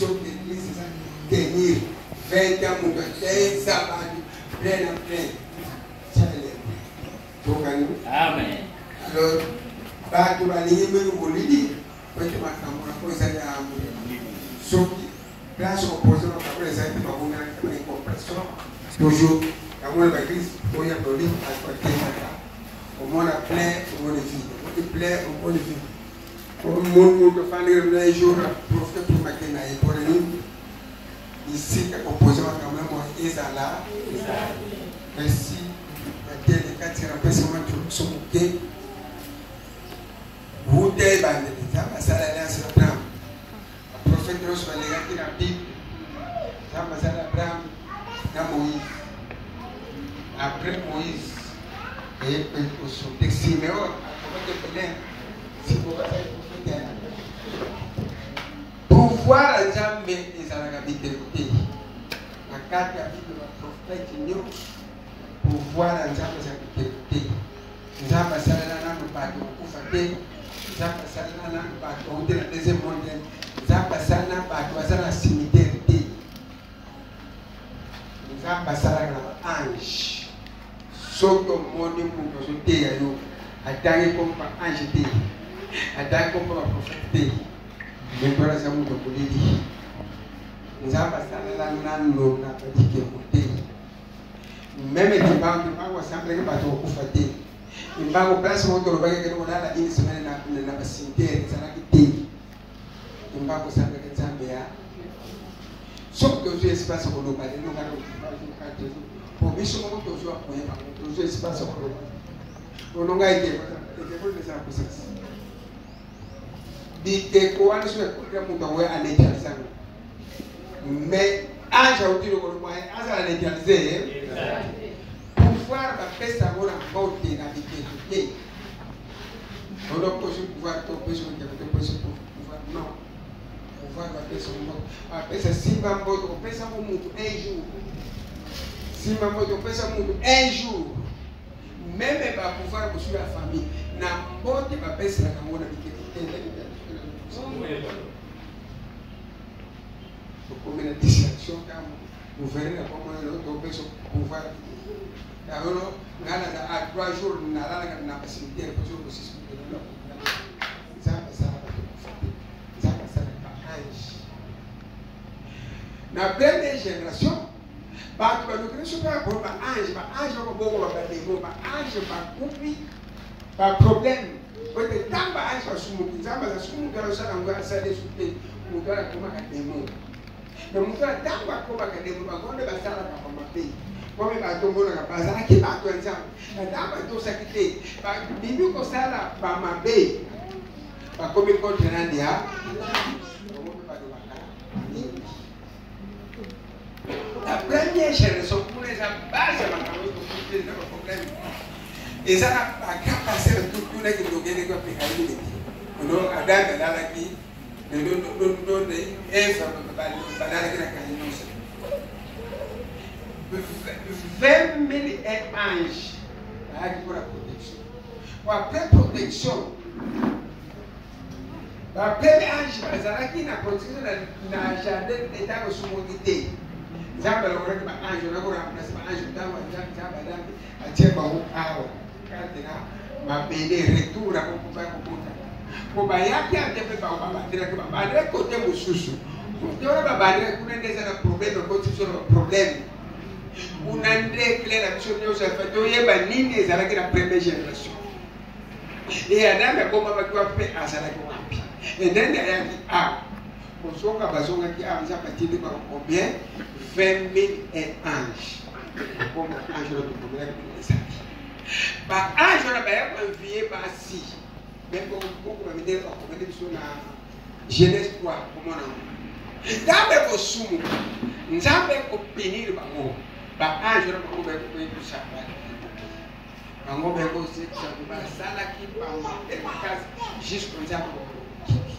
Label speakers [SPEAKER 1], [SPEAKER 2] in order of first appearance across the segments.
[SPEAKER 1] Soki église eza tenir 20 ans, moto ateyisa bato plein na plein, tialembe tokani.
[SPEAKER 2] Amen.
[SPEAKER 1] Alors bato balingi mingi molili po ete makambo na po ezali ya soki place opose makambo ezali te, babongelaki te incompréhension toujours. Yango na baeglise oyo ya molili, bato bateyaka, omona plein, omoni vide, omoni plein, omoni vide. Moto afandeli na un jour profite pour make na ye mpona nini bisika kopose makambo ya moi ezala. Merci matele kati na pesa mwa introduction moke. Wuta ebandeli, Nzambe asala alliance na Abraham. Baprofete nyonso balekaki na Bible, Nzambe asala Abraham na Moïse. Après Moïse ekosote Simeon akomaki ebele. Simeon azali profete ya pouvoir ya Nzambe. Ezalaka biteko te na kati ya Bible. Baprofete nyonso, pouvoir ya Nzambe ezalaka biteko te. Nzambe asalela nano bato kokufa te. Nzambe asalela nano bato bauti na deuxième monde. Nzambe asalela bato baza na cimetière te. Nzambe asalaka na baange. Soki omoni moto azoteya yo, atangi kombo baange te, atangi kombo baprofete te, moto wana aza moto molili. Nzambe asalela nano na badikeko te. Meme Kimbangu, Kimbangu asambelaki bato kokufa te. Kimbangu, place moko tolobaki ekende kolala une semaine na bacimetière, ezalaki te. Kimbangu asambelaki Nzambe ya. Soki tozwi espace koloba lelo, kaka po biso moko tozwa koyeba, tozwi espace koloba olonga ekeko eza na puissance. Bikeko wana soki ekotela moto, akoya aneutralise yango. Mais ange auti lokolo moyen azala neutralise. Pouvoir bapesa yango na mbote na bikeko te. Ono posi pouvoir, to pesi bikeko, to pesi pouvoir. Non, pouvoir bapesa mbote, bapesa simba mbote, kopesa ngo mutu un jour, simba mbote, kopesa mutu un jour. Meme bapouvoir mosusu ya famille na mbote, bapeselaka yango na bikeko te. Tokomi na distraction ntango gouverneur akomona topesa pouvoir yango. Ngai naza a 3 jours nalalaka na bacimetière po soki kosisi. Nzambe asalaka tokufa te. Nzambe asalaka ange na première génération. Bato baluki biso mpe bakolo baange, baange bakobongola bademo, baange bakufi, baproblème po ete ntango baange basumuki, Nzambe aza soki moto azosala yango, asali esu te. Moto wana akomaka demo. Me moto wana, ntango akomaka demo, bango nde basalaka bamabe. Komi bato omonaka bazalaki bato ya Nzambe, na ntango batosaki te, babimi kosala bamabe, bakomi contre nani ya bango mpe balobaka mingi. La première génération kuna eza base ya makambo tokuti eza baproblème, eza na bagrand pasteur tunaki ndokeleki bapekali bileki ono. Adam alalaki, Eva balalaki na kangi nyonso. 20 000 ange bayaki mpona protection. Po après protection, bapremier ange bazalaki na protection na jardin. Ntango esumuki te, Nzambe alongolaki baange wana koremplace baange. Ntango Nzambe Adambe atie bango awa kati na mabele, retour akokoba kokota po bayaki ate mpe bango babandelaki, babandela kote mosusu. Kote wana babandela kuna nde eza na problème, ekoti biso na baproblème kuna. Nde clé na biso nyonso afa toyeba nini ezalaki na première génération e Adame abomamaki wapi mpe azalaki wapi e ndenge ayaki awa kozonga. Bazongaki awa, Nzambe atindi bango combien? 20 000 et ange. Okoma ange wana tokomelaki ezali baange wana baya koenvie basi. Me boko bamindele bakomeli biso na Genèse 3, komona yango. Nzambe kosumuka, Nzambe kopunir bango. Baange wana bango bayekoyebisa bango, bayekosekisa, basalaki bango makasi jusque Nzambe bakokipi.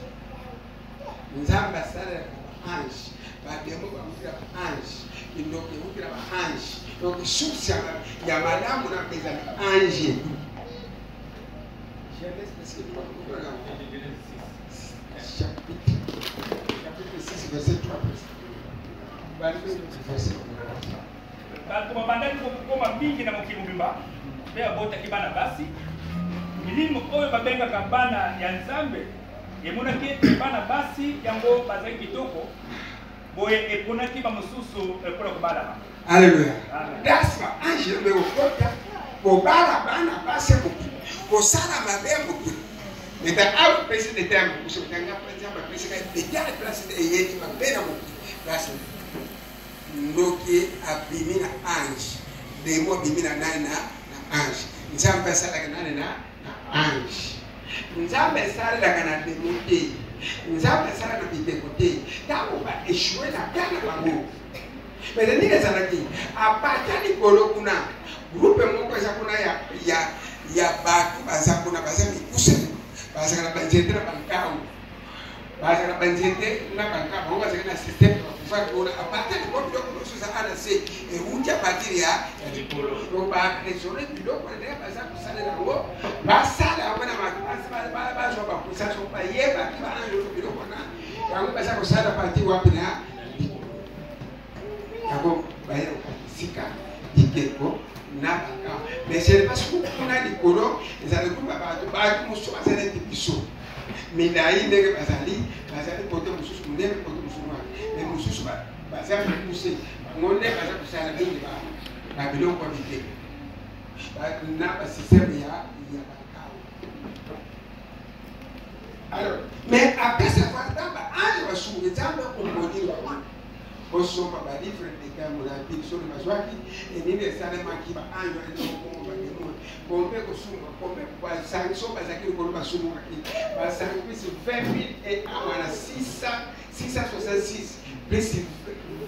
[SPEAKER 1] Nzambe asalelaka baange, bademo bawutila baange, kindoki ewutila baange. Donc source ya malamu na mpe ezali ange. Genèse, chapitre 6. Verset 3. Verset
[SPEAKER 2] Bato babandaki kokoma mingi na mokili mobimba mpe abotaki bana basi. Milimo oyo babengaka bana ya Nzambe emonaki ete bana basi yango bazali kitoko, boye eponaki bamosusu mpo na kobala bango.
[SPEAKER 1] Alléluia. Grâce ba ange me kokota kobala bana basi ya mokili, kosala mabe ya mokili. Eta awa pesi deta ya mokuse, otanga Nzambe apesaka deta ya place eyeli mabe na mokili. Place ndoki abimi na ange, demo abimi na nani? Na ange. Nzambe asalaka nani? Na ange. Nzambe asalelaka na demo te, Nzambe asala na bibeko te. Ntango ba échoué na plan na bango, mais nini ezalaki apata likolo kuna, groupe moko eza kuna ya bato baza kuna, baza mikuse, bazalaka na banzete na bankau, bazalaka na banzete na bankau. Bango bazalaki na système ya pouvoir kuna apata likolo. Biloko nyonso eza ana se ewuti à partir ya
[SPEAKER 2] likolo.
[SPEAKER 1] Donc baraisonne biloko na ndenge baza kosalela yango, basala yango na bazwa bapuissance. Bayebaki baange biloko wana yango baza kosala partir wapi? Na likolo. Yango bayoka sika bikeko na baka, mais ce n'est pas soki kuna likolo ezali kuma bato. Bato mosusu baza neti biso, milai ndenge bazali, bazali kote mosusu monene, kote mosusu wana, mais mosusu baza mikuse. Bango nde baza kosala mingi babiloko ya bikeko na basystème ya bakao. Alors, mais après savoir, ntango baange basungi, Nzambe akomonir bango. Bosomba balivre dekambo na biso bazwaki enini esalemaki. Baange wana bademo kombe kosunga kombe basangi so bazalaki likolo, basumukaki, basangi plus 20 000 et awa na 666 plus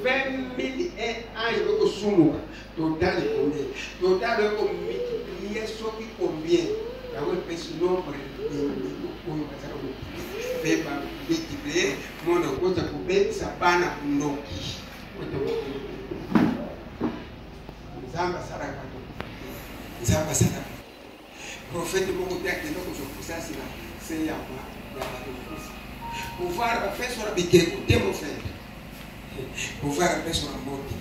[SPEAKER 1] 20 000 et ange ekosumuka. Total combien? Total ekomultiplie soki combien, yango epesi nombre oyo bazala mokili mpe bamultiplie mona kota kobebisa bana ndoki. Nzambe asalaka bato, Nzambe asalaka prophète moko te akende kozwa puissance na se ya bato mosusu. Pouvoir bapesona bikeko te, mon frère. Pouvoir apesona mbote,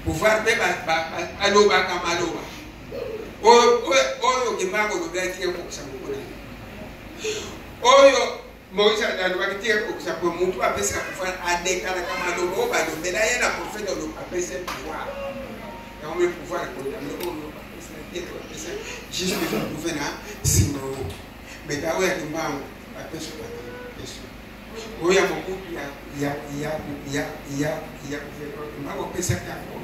[SPEAKER 1] pouvoir mpe alobaka maloba oyo Kimbangu olobela, tika kokisa moko na oyo Moïse alobaki, tika kokisa. Po motu apesaka pouvoir adekalaka maloba oyo balobela ye na prophète apesa pouvoir. Yango me pouvoir ekondamne oyo bapesa te, bapesa juste prouve na nsima oyo meta oyo ya Kimbangu bapesa bato, oyo ya Mobutu, ya Kimbangu apesaki yango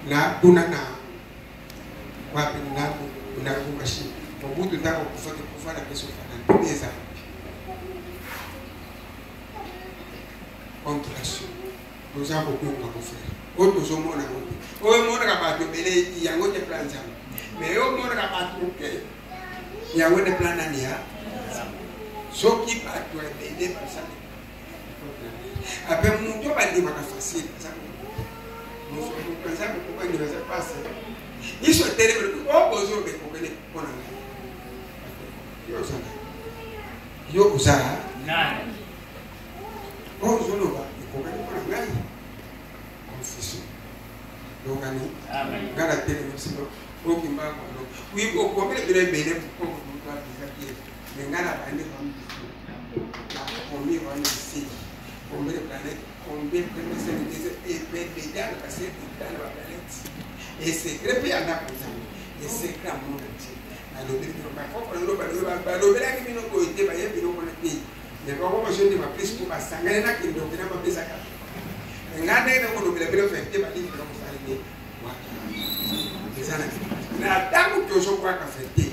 [SPEAKER 1] na kuna na wapi? Na Lubumbashi. Mobutu ntango akufaki, pouvoir apesi ofana ntobi eza contraction. Toza kokonga, mon frère. Oyo tozomona yango te, oyo emonaka bato ebele, yango te plan Nzambe. Mais oyo omonaka bato moke, yango nde plan nani? Ya soki bato ebele basali ape moto bandimaka facile, aza aza kokobandima, aza pase biso etelemi o bozoloba ekokele mpona ngai. Yo oza nani? Yo oza
[SPEAKER 2] nani?
[SPEAKER 1] Oyo ozoloba ekokani mpona ngai? Confusion lokani. Ngai natelemi biso okimbango alo wi okomele bino ebele moto abikaki ye, mais ngai na bandi bambiso nakomi wana esili combien de planètes, combien de cinq, deuxième et déjà na base na baplanète et secret mpe ya ndako Nzambe et secret ya monde entier. Nalobi bino bakoko balobelaki bino boye te, baye biloko wana te, mais bango bazondima plus mpo basangani na kindoki na bapesaka nga ndenge nakolobela bino vérité. Balivre nakosala nde eza na na ntango tozobwaka vérité,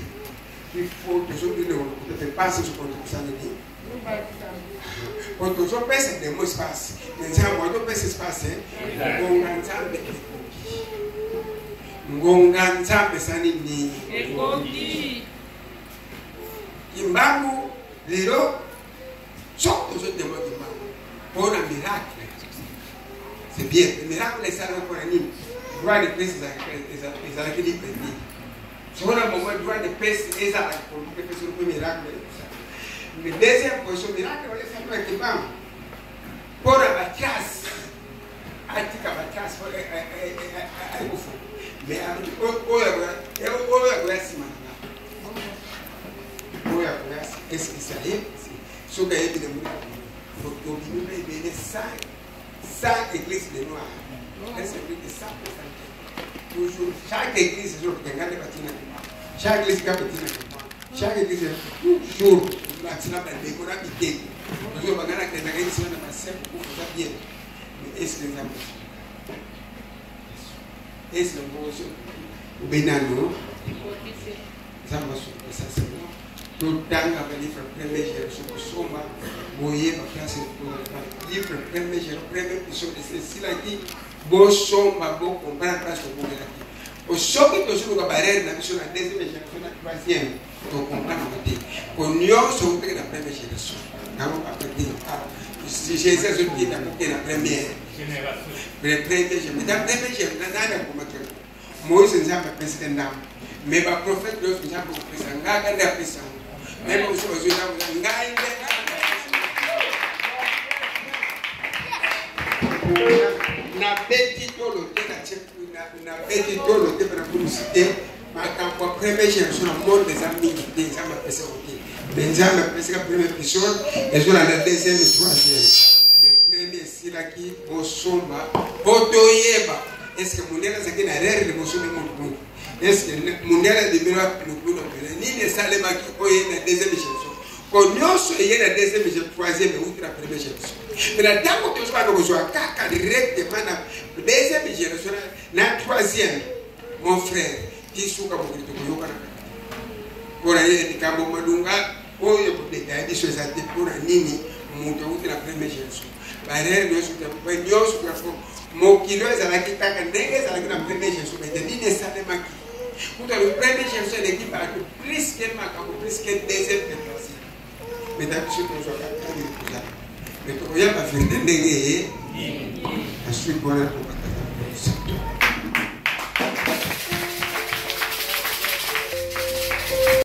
[SPEAKER 1] il faut tozobina kote pasi sokosala nini po tozopesa demo espace, mais Nzambe watopesa espace. Ngonga Nzambe ekoki, ngonga Nzambe eza nini?
[SPEAKER 3] Ekoki.
[SPEAKER 1] Kimbangu lelo, soki tozodemo Kimbangu mpona miracle, c'est bien. Miracle esalaka mpona nini? Droit de presse ezalaki libre te. Soki na moment droit de presse ezalaka politique, epesi mpe miracle ekosala. Mais deuxième position, miracle wana esalaka Kimbangu mpona Atika batrace ayekufa. Mais alobi oyo akoya nsima na nga, oyo akoya esikisa ye soki ayebi na moni tobimi na ebele sans église de noir, est-ce que 100 toujours chaque église ezokokanga nde batina, chaque église kaka batina, chaque église toujours batina bandeko na biteko ozo banga nakendaka yebisana na basem kokufa eza bien. Mais est ce que Nzambe est ce que mboso obenano Nzambe asuka sasemo? Totanga balivre premier génération, kosomba boyeba place livre premier génération, premier épisode esilaki. Bosomba, bocomprendre place tobongelaki. Soki tozoluka barere na biso na deuxième génération, na troisième, tocomprendre te. Po nyonso outaki na première génération yango papa te. Jésus azotinda koke na première première génération. Na première génération nani akomaki yango? Moïse. Nzambe apesaka ndambo, mais baprophète nyonso Nzambe kopesa ngaka nde apesa yango. Mais mosusu bazwi ndambo, ngai nde nabeti tolo te, nabeti tolo te mpona kulusi te. Makambo ya première génération na monde eza mingi te. Nzambe apesaka te, mais Nzambe apesaka premier épisode, ezolanda deuxième, troisième. Le premier esilaki. Bosomba po toyeba est ce que mondele azalaki na rere liboso be motu motu, est ce que mondele abimela lokulu na pele nini esalemaki oyo ye na deuxième génération. Ko nyonso eye na deuxième génération, troisième euti na première génération. Mais na ntango tozobanda kozwa kaka directement na deuxième génération na troisième, mon frère, ti suka mokili tokoyokana mpona ye likambo malunga oyo kodetaye biso eza te. Mpona nini? Moto auti na première génération, barere nyonso nyonso, mokili oyo ezalaki kaka ndenge ezalaki na première génération. Bete nini esalemaki kuta le première génération eleki bato plus ke makambo, plus ke deuxième ke troisième. Mais na biso tozwaka kani kozala, mais tokoyeba vérité ndenge ye na suite wana tokataka.